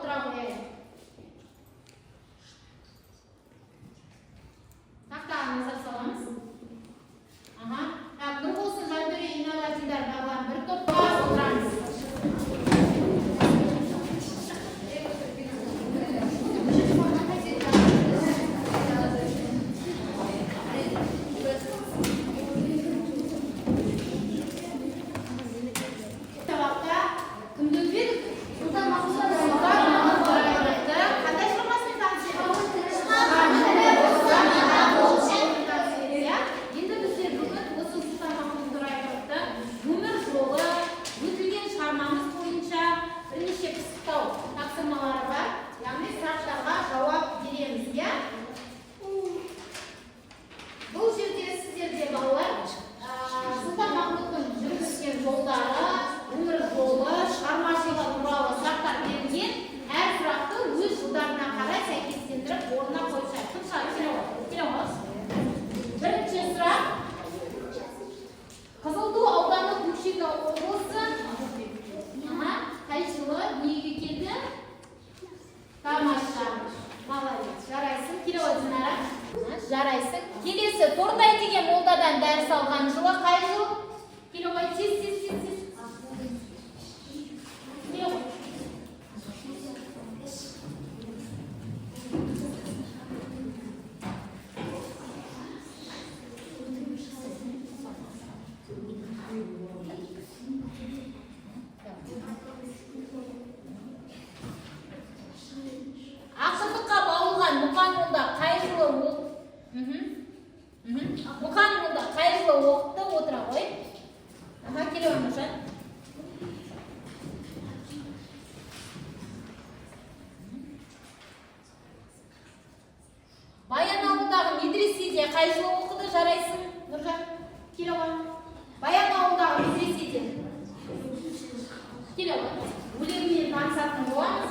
Отыра қояйық. Тақтаға назар саламыз. Аха. Так, Нұрболсын, Жантөре, Инала, Дидар, Бағлан, бір топқа отырамыз. Сабақта кімді өтіп едік? Сұлтан Махмұт Торайғыровты. Қандай шығармасымен таныс едік? Иә? Енді біздер бүгін осы Сұлтан Махмұт Торайғыровтың өмір жолы, өтілген шығармамыз бойынша бірнеше пысықтау тапсырмалары бар. Яғни сұрақтарға жауап береміз, иә? Бұл жерде сіздерде, балалар, Сұлтан Махмұттың жүріп өткен жолдары, өмір жолы, шығармашылығы туралы сұрақтар берілген. Әр сұрақты өз жылдарына қарай сәйкестендіріп, орнына қойып шығайық. Кім шығады? Келе ғой. Келе ғой. Бірінші сұрақ. Қызылту ауданы, Көкшетау облысы. Аха, қай жылы дүниеге келді? Тамаша. Молодец. Жарайсың. Келе ғой, Динара. Жарайсың. Келесі, Тортай деген молдадан дәріс алған жылы қай жыл? Келе ғой, тез, тез, тез, тез. Келе ғой. Ақындыққа баулыған Мұқан молда қай жылы Мұқан молда қай жылы оқытты? Отыра ғой. Аха, келе ғой, Нұржан. Баянауылдағы медреседе қай жылы оқыды? Жарайсың, Нұржан. Келе ғой. Баянауылдағы медреседе. Келе ғой. Өлеңмен танысатын боламыз.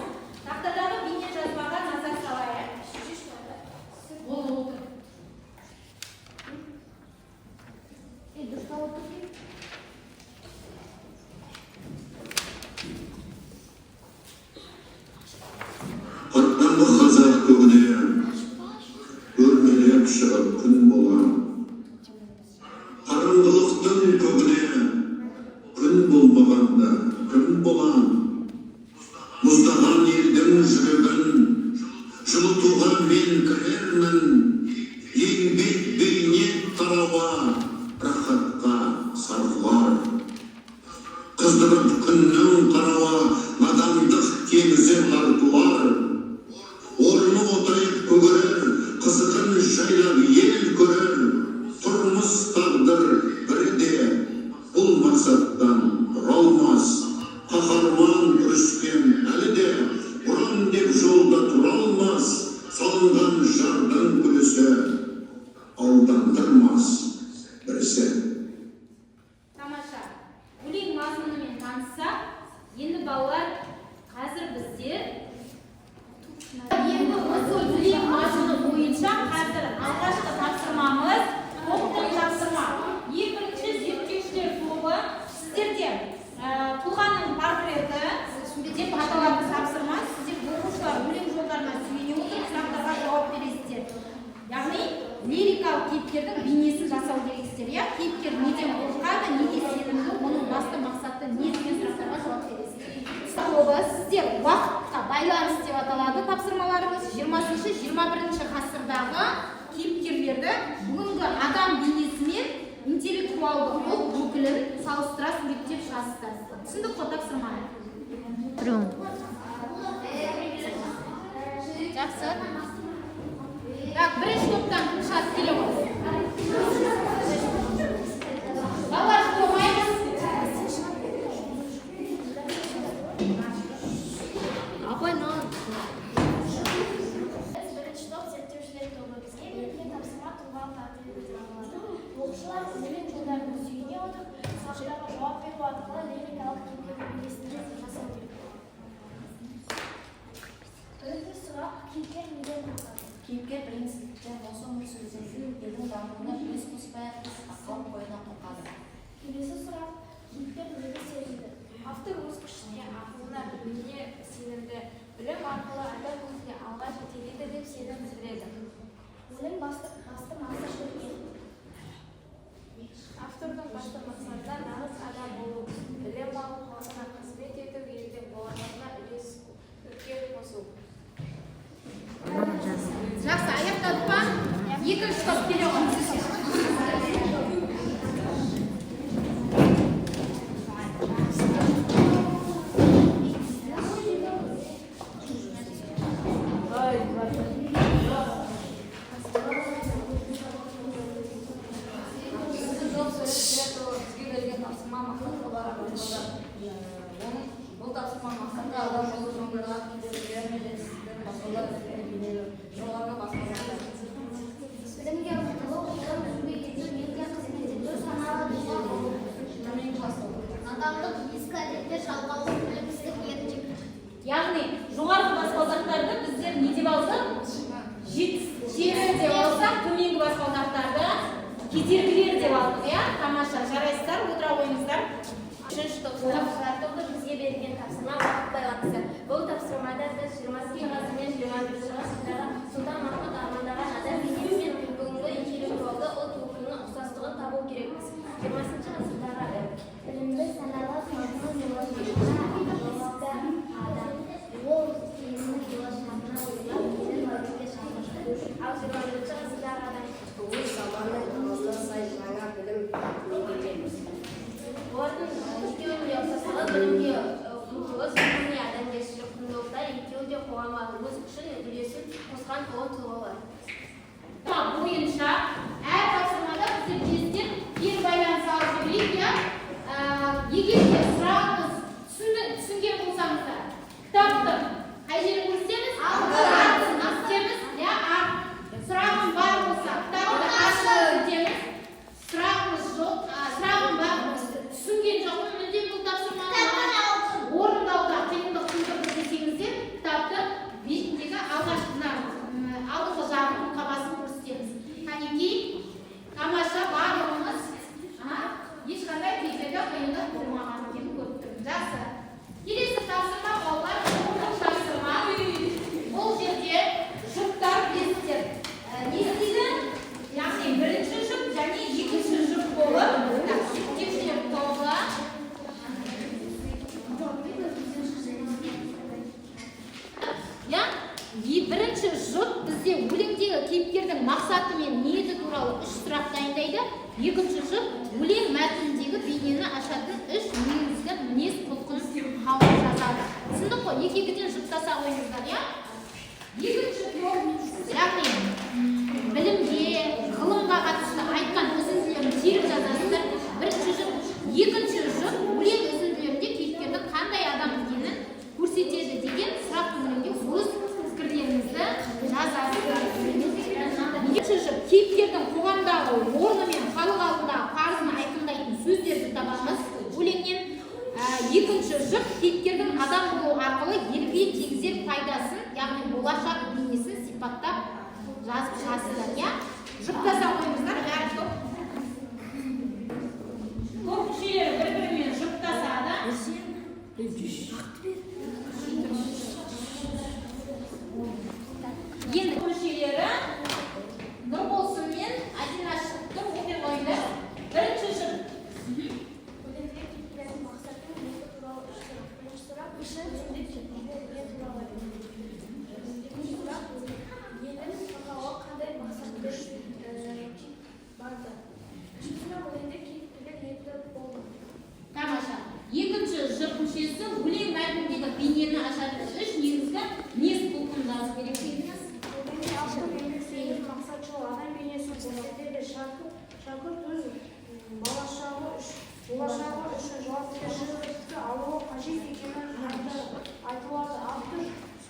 Тақтадағы бейне жазбаға назар салайық. Болды, отыр. Ей, дұрыстап отыр. Қараңғы қазақ көгіне өрмелеп шығып күн болам. Қараңғылықтың көгіне күн болмағанда кім болам? Мұздаған елдің жүрегін жылытуға мен кірермін. Еңбек, бейнет тарауа рахатқа сарғылар. Қыздырып күннің қарауа, надандық теңізі тартылар. Орны отайып көгерер, қызығын жайлап ел көрер. Тұрмыс, тағдыр бірі де бұл мақсаттан бұралмас. Қаһарман Рүстем әлі де ұран деп жолда тұра алмас. Салынған жардың күлісі алдандырмас бірісі. Тамаша. Өлең мазмұнымен таныссақ, енді, балалар, қазір біздер енді осы өлең мазмұны бойынша қазір алғашқы тапсырмамыз топтық тапсырма. Ең бірінші зерттеушілер тобы, сіздерде тұлғаның портреті деп аталатын тапсырма. Сіздер, оқушылар, өлең жолдарына сүйене отырып, сұрақтарға жауап бересіздер. Яғни лирикалық кейіпкердің бейнесін жасау керексіздер, иә? Кейіпкер неден қорқады, неге сенімді, оның басты мақсаты не деген сұрақтарға жауап бересіздер. Тобы, сіздер уақытқа байланыс деп аталады тапсырмаларыңыз. 20-, 21 ғасырдағы кейіпкерлерді бүгінгі адам бейнесімен интеллектуалды ұлт өкілін салыстыра суреттеп шығасыздар. Түсіндік қой тапсырманы? Жақсы. Так, бірінші топтан кім шығады? Келе ғой. Балалар, болмаймыз. Апай, мынаны. Біз, бірінші топ зерттеушілер тобы, бізге берілген тапсырма тұлға портреті деп аталады. Оқушылар өлең жолдарына сүйене отырып, сұрақтарға жауап беру арқылы лирикалық кейіпкердің бейнесін жасау керек. Бірінші сұрақ: кейіпкер неден қорқады? Кейіпкер білімсіздіктен, осы өмір сүргізетін елдің дамуына үлес қоспай қалып қоюынан қорқады. Келесі сұрақ: кейіпкер нені сенімді? Автор өз күшіне, ақылына, біліміне сенімді. Білім арқылы адам өзіне алға жетелейді деп сенім білдіреді. Өлең басты мақсаты не? Автордың басты мақсаты нағыз адам болу, білім алу, халқына қызмет ету, елдің болашағына үлес үлкен қосу. Жақсы, аяқтадық па? Екінші топ келе ғой. Екінші топ суретшілер тобы бізге берген тапсырма мақсаты олар орындалды. Оның бұл тапсырма мақсаты адам болу жолындағы кедергілер мен жетістіктерін баспалдақ ретінде бейнелеу, жоғарғы баспалдақта. Білімге ұмтылу, ғылым, еңбек ету, елге қызмет ету, саналы тұлға болу. Төменгі баспалдақ. Надандық, ескі әдеттер, жалқаулық, білімсіздік, еріншектік. Яғни жоғарғы баспалдақтарды біздер не деп алдық? Жетістіктері деп алсақ, төменгі баспалдақтарды кедергілер деп алдық, иә? Тамаша, жарайсыздар, отыра қойыңыздар. Үшінші топ сынапшылар тобы бізге берген тапсырма уақыт байланысы. Бұл тапсырмада біз 20 ғасыр мен 21 ғасырдағы Сұлтан Махмұт армандаған адам бейнесі мен бүгінгі интеллектуалды ұлт өкілінің ұқсастығын табу керекпіз. 20 ғасырдағы адам Білімді, саналы, халқының болашағына жауапты адам. Ол елінің болашағына ойлап, елін өмірге жалғастыру. Ал 21 ғасырдағы адам Өз заманының талабына сай жаңа білім меңгерген. Олардың екеуінің де ұқсастығы білімге ұмтылыс, рухани адамгершілік құндылықтар, екеуі де қоғамға өз күшін, үлесін қосқан ұлы тұлғалар. Бойынша әр тапсырмада біздер кезден кері байланыс алып жіберейік, иә? Егер де сұрағыңыз түсінген болсаңыздар, кітаптың қай жерін көрсетеміз? Артын көрсетеміз, иә, арт. Сұрағым бар болса, кітапты артын көрсетеміз. Сұрағымыз жоқ, сұрағым бар, түсінген жоқпын мүлдем бұл тапсырманы, маған орындауда қиындық тудырды десеңіздер, кітаптың бетіндегі алғашқы мына алдыңғы жағын, мұқабасын көрсетеміз. Қанекей, тамаша, барлығымыз ешқандай кедергі, қиындық болмаған екенін көріп тұрмын. Жақсы. Келесі тапсырма, балалар, топтық тапсырма. Бұл жерде жұптар білесіздер. Не істейді? Яғни бірінші жұп және екінші жұп болып, так, зерттеушілер тобы. Иә, бірінші жұп бізде өлеңдегі кейіпкердің мақсаты мен ниеті туралы үш сұрақ дайындайды. Екінші жұп өлең мәтініндегі бейнені ашатын үш негізгі мінез құлқын тауып жазады. Түсіндік қой, екі екіден жұптаса қойыңыздар, иә? Екінші топ, яғни білімге, ғылымға қатысты айтқан үзінділерін теріп жазасыздар. Бірінші жұп, екінші жұп өлең үзінділерінде кейіпкердің қандай адам екенін көрсетеді деген сұрақ төңірегінде өз пікірлеріңізді жазасыздар. Екінші жұп кейіпкердің қоғамдағы орны мен халық алдындағы парызын айқындайтын сөздерді табамыз өлеңнен. Екінші жұп кейіпкердің адам болу арқылы елге тигізер пайдасын, яғни болашақ бейнесін сипаттап жазып шығасыздар, иә? Жұптаса қойыңыздар, әр топ. Топ мүшелері бір-бірімен жұптасады. Енді мүшелері Нұрболсын мен Адина шығып тұр, оқи қойыңдар. Бірінші жұп. Өлеңдегі кейіпкердің мақсаты мен ниеті туралы үш сұрақ. Бірінші сұрақ, өлеңде кейіпкер не туралы айтады? Екінші сұрақ, елін қорғауға қандай мақсатпен барды? Үшінші сұрақ, өлеңде кейіпкерлер ниетті болды. Тамаша. Екінші жұп мүшесі өлең мәтініндегі бейнені ашатын үш негізгі мінез құлқын жазу керек дедіңіз. Өлеңде автор еңбексүйгіш, мақсатшыл адам бейнесін көрсетеді. Шәкірт өз болашағы үшін жауапкершілікті алуы қажет екенін айтылады.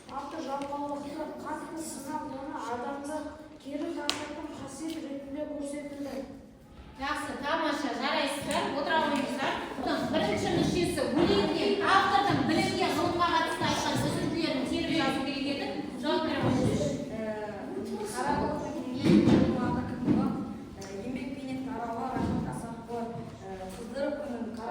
Автор жалқаулықты қатты сынап, оны адамды кері тартатын қасиет ретінде көрсетілді. Жақсы, тамаша, жарайсыздар, отыра қойыңыздар. Бірінші мүшесі өлеңнен автордың білімге, ғылымға қатысты айтқан үзінділерін теріп жазу керек еді. Жауап бере қойыңыз. Қарақұлықтың кеңейіп, еңбек бейнет тарауға рахат асап қыздырып күнін қара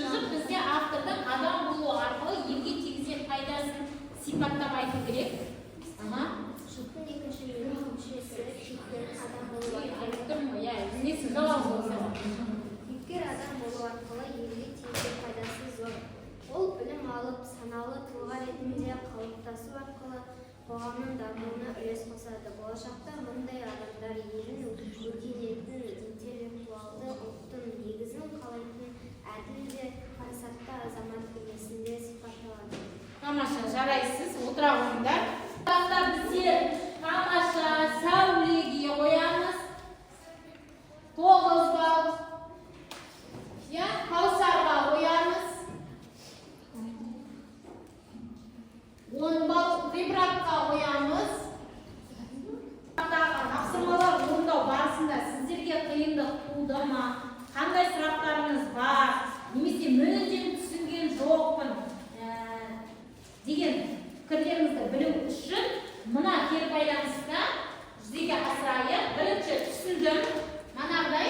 Жұп бізде автордың адам болу арқылы елге тигізген пайдасын сипаттап айту керек. Аха. Жұптың екінші мүшесі кейіпкер адам болу арқылы Айтып тұрмын ғой, иә, несі жауап болса. Кейіпкер адам болу арқылы елге тигізген пайдасы зор. Ол білім алып, саналы тұлға ретінде қалыптасу арқылы қоғамның дамуына үлес қосады. Болашақта мұндай адамдар елін өркениетін, интеллектуалды ұлттың негізін қалайтын әділ де парасатты азамат бейнесінде сипатталады. Тамаша, жарайсыз, отыра қойыңдар. Жақта біздер тамаша Сәулеге қоямыз. 9 балл. Иә, Каусарға қоямыз. 10 балл. Ғибратқа қоямыз. Тағы тапсырмалар орындау барысында сіздерге қиындық туды ма? Қандай сұрақтарыңыз бар? Немесе мүлдем түсінген жоқпын деген пікірлеріңізді білу үшін мына кері байланыста жүзеге асырайық. Бірінші, түсіндім. Манағыдай